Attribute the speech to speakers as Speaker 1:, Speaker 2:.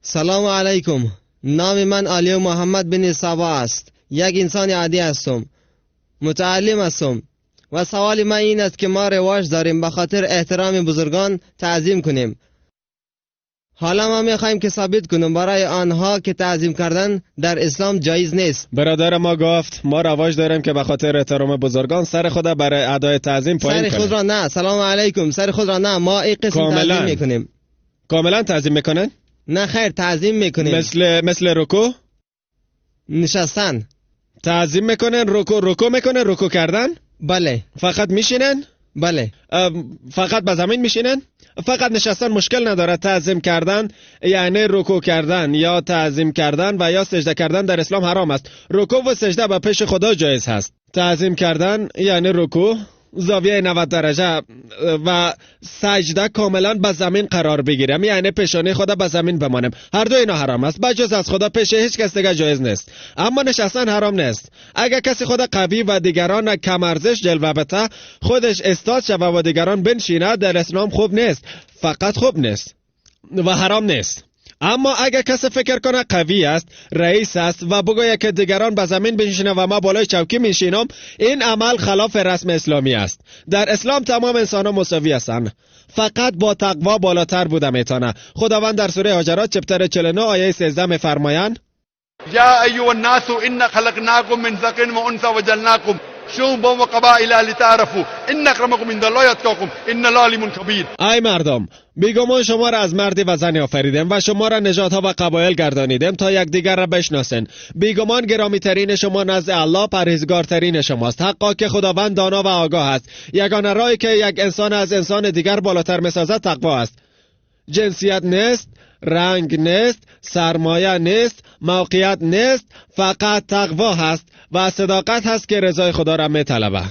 Speaker 1: سلام علیکم. نام من علی محمد بن صبا است. یک انسان عادی هستم، متعلم هستم و سوال من این است که ما رواج داریم به خاطر احترام بزرگان تعظیم کنیم. حالا ما میخوایم که ثابت کنیم برای آنها که تعظیم کردن در اسلام جایز نیست.
Speaker 2: برادر ما گفت ما رواج داریم که به خاطر احترام بزرگان سر خود برای ادای تعظیم پایین
Speaker 1: سر
Speaker 2: کنیم.
Speaker 1: خود را نه. سلام علیکم. سر خود را نه، ما این قسم
Speaker 2: کاملاً.
Speaker 1: تعظیم میکنیم.
Speaker 2: کاملا تعظیم میکنن؟
Speaker 1: نه خیر، تعظیم میکنیم.
Speaker 2: مثل رکوع
Speaker 1: نشستن.
Speaker 2: تعظیم میکنن، رکوع میکنن، رکوع کردن؟
Speaker 1: بله.
Speaker 2: فقط میشینن؟
Speaker 1: بله.
Speaker 2: فقط به زمین میشینن؟ فقط نشستن مشکل نداره. تعظیم کردن یعنی رکوع کردن یا تعظیم کردن و یا سجده کردن در اسلام حرام است. رکوع و سجده به پیش خدا جایز هست. تعظیم کردن یعنی رکوع زاویه 90 درجه و سجده کاملا به زمین قرار بگیرم، یعنی پیشانی خدا به زمین بمانم. هر دو اینا حرام است، بجز از خدا پیش هیچ کس دیگه جایز نیست. اما نشستن حرام نیست. اگر کسی خدا قوی و دیگران کم ارزش جلوه بده، خودش استاد شوه و دیگران بنشینه، در اسلام خوب نیست. فقط خوب نیست و حرام نیست. اما اگر کسی فکر کنه قوی است، رئیس است و بگوید که دیگران به زمین بنشینه و ما بالای چوکی میشینم، این عمل خلاف رسم اسلامی است. در اسلام تمام انسان ها مساوی هستند، فقط با تقوا بالاتر بوده میتونه. خداوند در سوره حجرات چپتر 49 آیه 13 میفرمایند:
Speaker 3: یا ایها الناس انا خلقناکم من ذکر و انثی وجعلناکم شعوبا و قبائل لتعارفوا ان اکرمکم عند الله اتقاکم ان الله علیم خبیر.
Speaker 2: ای مردم، بیگمان شما را از مردی و زنی آفریدیم و شما را نژادها و قبایل گردانیدیم تا یکدیگر را بشناسین. بیگمان گرامی ترین شما نزد الله پرهیزگارترین شماست. حقا که خداوند دانا و آگاه است. یگانه راهی که یک انسان از انسان دیگر بالاتر میسازد تقوا است. جنسیت نیست، رنگ نیست، سرمایه نیست، موقعیت نیست، فقط تقوا هست و صداقت هست که رضای خدا را میطلبه.